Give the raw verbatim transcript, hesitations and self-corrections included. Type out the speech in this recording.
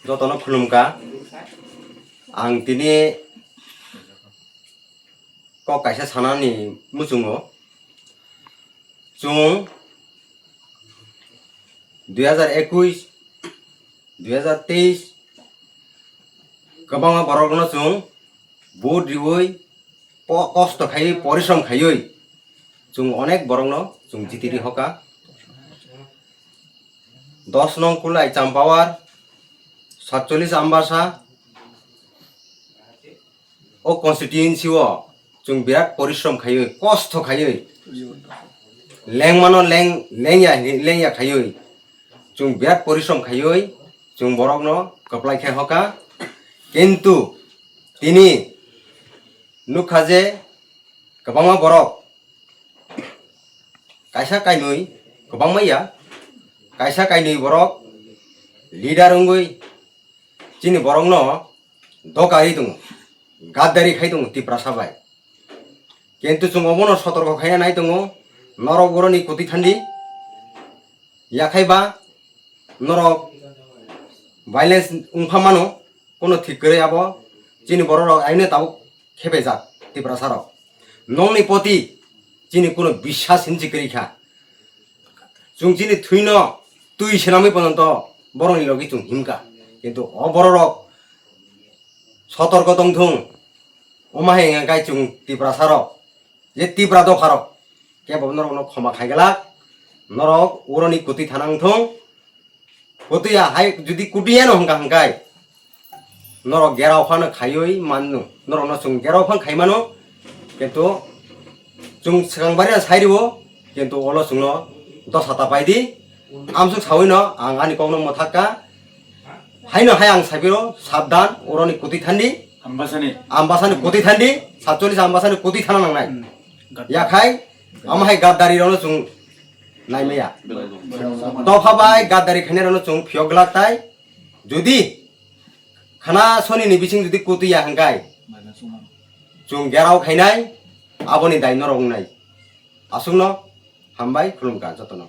Jotono khulumkha. Ang tini kok kaisa sanani muchungo. Chwng dui hazar ekush, dui hazar teis kwbangma borokno chwng vote riwi, po-, kosto khaiwi, porishrom khaiwi chwng onek borokno chwng jitiri hoka. Dos nong Kulai Champawar, satcholish Ambasa, o constituency o chwng birat porishrom khaiwi, kosto khaiwi, lengmano leng-, lengya, lengya khaiwi, chwng birat porishrom khaiwi, chwng borokno kwplai khe hoka. Kintu tini nukha je kwbangma borok kaisa kainwi, kwbangma ya, kaisa kainwi borok leader wngwi chini borokno doka ri tongo, gaddari khai tongo Tiprasa bai. Kintu chwng obono sotorko khaina nai tongo, norok boroni kwtwi thandi, yakhai ba norok violence wngpha mano, kono thik kwrwi abo chini borok rok aino tabuk khebejak Tiprasa rok. Nokni poti chini kono biswas hinwi kwrwi kha. Chwng chini thwino twi swnamwi pononto borokni logi chwng himkha. Kintu o bororok sotorko tongthung, omo hai wngkha khe chwng Tiprasarok, je Tipra dopharok kebo norokno khoma khaiglak, norok uroni kwtwi thana wngthung, kwtwi ya hai judi kwtwi yano hwnkha hwnkhe, norok gerao phano khaiwi manu, norokno chwng gerao phano khai mano, kintu chwng swkang bari sai rwo, kintu olo chwngno dosa ta pai di. Amsuk sawi no ang ani kokno mwthak kha, haino hai ang saphiro sabdan, oroni kwtwi thandi, Ambasani. Ambasani kwtwi thandi, satcholish Ambasani kwtwi thana nangnai. Hmm. Yakhai, amo hai gaddari rokno chwng naimaya. Dopha bai gaddari khainai rokno chwng phiyok glak tai. Jodi khana soni ni bising jodi kwtwi ya hwnkhe, chwng gerao khainai, aboni dai norok wngnai. Aswkno hambai, khulumkha jotono.